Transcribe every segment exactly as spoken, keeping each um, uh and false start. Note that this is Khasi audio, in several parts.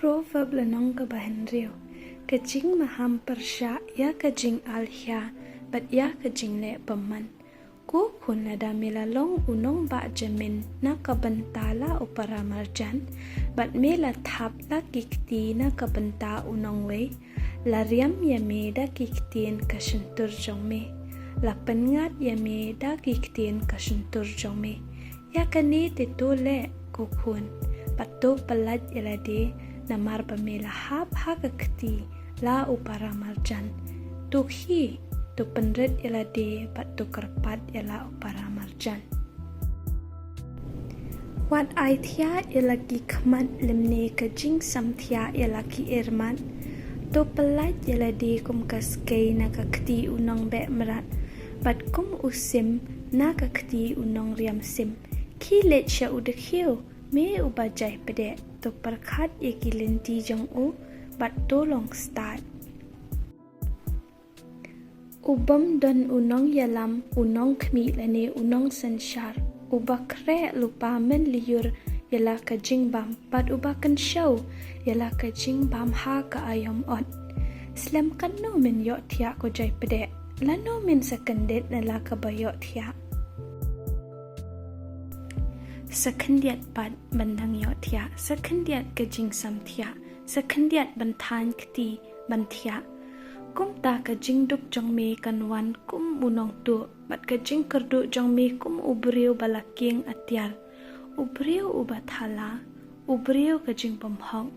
Proverb lynnong kaba hynriew. Ka jingmaham pyrshah ïa ka jingalhia bad ïa ka jingleh bymman. Ko khun, lada me la long u nongbah jamin na ka bynta la u paramarjan, bad me la thap la ki kti na ka bynta u nongwei, la riam ïa me da ki ktien ka shyntur jong me, la pynngat ïa me da ki ktien ka shyntur jong me. Ïa kane te to leh, ko khun, bad to pyllait ïa lade, namar ba me la hap ha ka kti la u paramarjan. To khie, to pynrit ïa lade, bad to kyrpad ïa la u paramarjan. Wat ai thiah ïa la ki khmat lymne ka jingsamthiah ïa la ki irmat. To pyllait ïa lade kum ka skei na ka kti u nongbeh mrad, bad kum u sim na ka kti u nongriam sim. Khie leit sha u dkhiew, me uba jai pdeh, to pyrkhat ïa ki lynti jong u, bad to long stad. U bym don u nongïalam, u nongkhmih lane u nongsynshar, uba khreh lypa mynlyiur ïa la ka jingbam, bad uba kynshew ïa la ka jingbam ha ka aïom ot. Slem katno men ïohthiah, ko jai pdeh, lano men sa kyndit na la kaba ïohthiah. Sa khyndiat pat ban dang ïohthiah, sa khyndiat ka jingsamthiah, sa khyndiat ban thaiñ kti ban thiah. Kumta ka jingduk jong me kan wan kum u nongtuh, bad ka jingkyrduh jong me kum u briew ba la kieng atiar. U briew uba thala, u briew ka jingbymhok,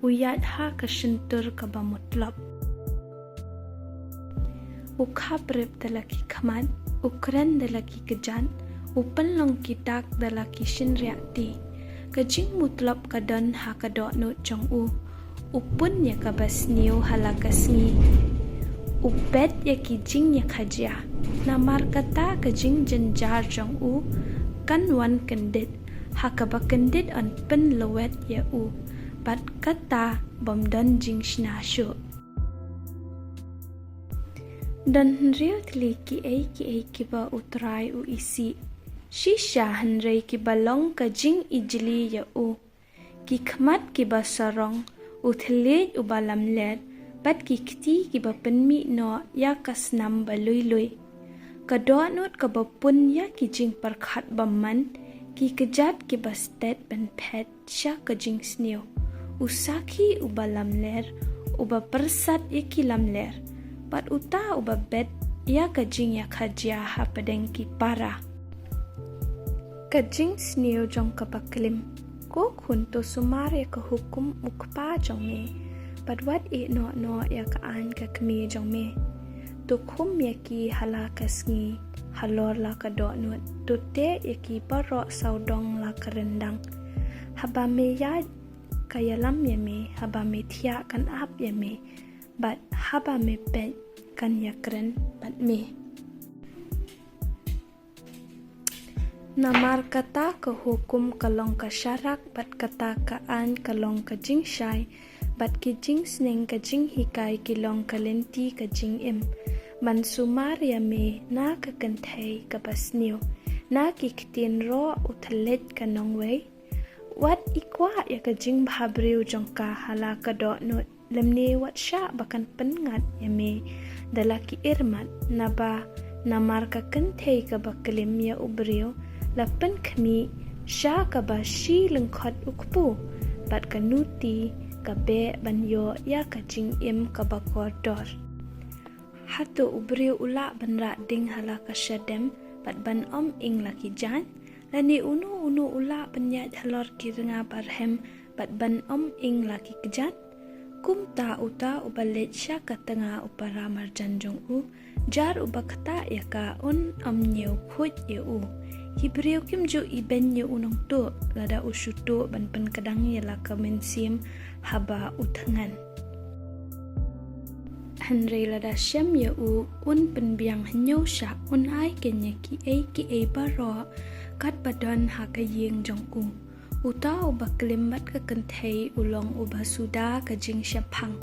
u ïaid ha ka shyntur kaba mutlop. U khaprip da la ki khmat, u kren da la ki kjat, u pynlong ki dak da la ki shynriahti. Ka jingmutlop ka don ha ka dohnud jong u. U pun ïa kaba sniew ha la ka sngi. U bet ïa ki jingïakhajia. Namar kata ka jingjynjar jong u kan wan kyndit, ha kaba kyndit yn pynlwet ïa u, bad kata bym don jingshna shuh. Don hynriew tylli kiei kiei kiba U Trai u isih, shisha hynrei kiba long ka jingijli ïa u. Ki khmat kiba sarong, u thylliej uba lamler, bad ki kti kiba pynmih noh ïa ka snam ba lui lui. Ka dohnud kaba pun ïa ki jingpyrkhat bymman, ki kjat kiba stet ban phet sha ka jingsniew. U sakhi uba lamler, uba pyrsad ïa ki lamler, bad uta uba bet ïa ka jingïakhajia hapdeng ki para. Ka jingsniew jong kaba klim. Ko khun, to sumar ïa ka hukum u kpa jong me, bad wat ïehnoh noh ïa ka aiñ ka kmie jong me. To khum ïa ki ha la ka sngi halor la ka dohnud, to teh ïa ki baroh sawdong la ka ryndang. Haba me ïaid, ka ïalam ïa me, haba me thiah, kan ap ïa me, bad haba me peit, kan ïakren bad me. Namar kata ka hukum ka long ka sharak, bad kata ka aiñ ka long ka jingshai, bad ki jingsneng ka jinghikai ki long ka lynti ka jingim. Ban sumar ïa me na ka kynthei kaba sniew, na ki ktien roh u thylliej ka nongwei. Wat ikwah ïa ka jingbhabriew jong ka ha la ka dohnud, lymne wat shah ba kan pynngat ïa me da la ki irmat, naba namar ka kynthei kaba klim ïa u briew la pynkhmih sha kaba shi lyngkhot u kpu, bad ka nuti ka beh ban ïoh ïa ka jingim kaba kordor. Hato u briew u lah ban rah ding ha la ka shadem, bad ban ym ing la ki jaiñ? Lane uno uno u lah ban ïaid halor ki rnga barhem, bad ban ym ing la ki kjat? Kumta uta uba leit sha ka tnga u paramarjan jong u, jar uba ktah ïa ka, un ym ñiewkhuid ïa u. Ki briew kim ju ibeiñ ïa u nongtuh lada u shu tuh ban pynkdang ïa la ka mynsiem haba u thngan. Hynrei lada shem ïa u, un pynbiang hynñiew shah, un ai keiñ ïa kiei kiei baroh katba don ha ka ïing jong u. Uta uba klim bad ka kynthei u long uba suda ka jingshemphang.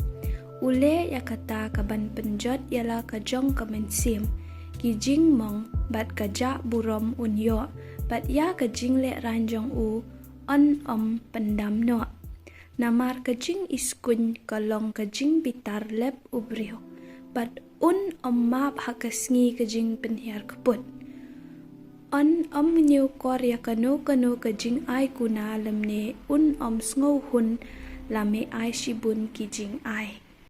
U leh ïa kata ka ban pynjot ïa la ka jong ka mynsiem. Ki jingmong bad ka jah burom un ïoh, bad ïa ka jinglehrain jong u yn ym pyndam noh. Namar ka jingiskuin ka long ka jingbitar lep u briew, bad un ym map ha ka sngi ka jingpynhiar kput. Un ym ñiewkor ïa kano kano ka jingai kuna, lymne un ym sngewhun la me ai shibun ki jingai.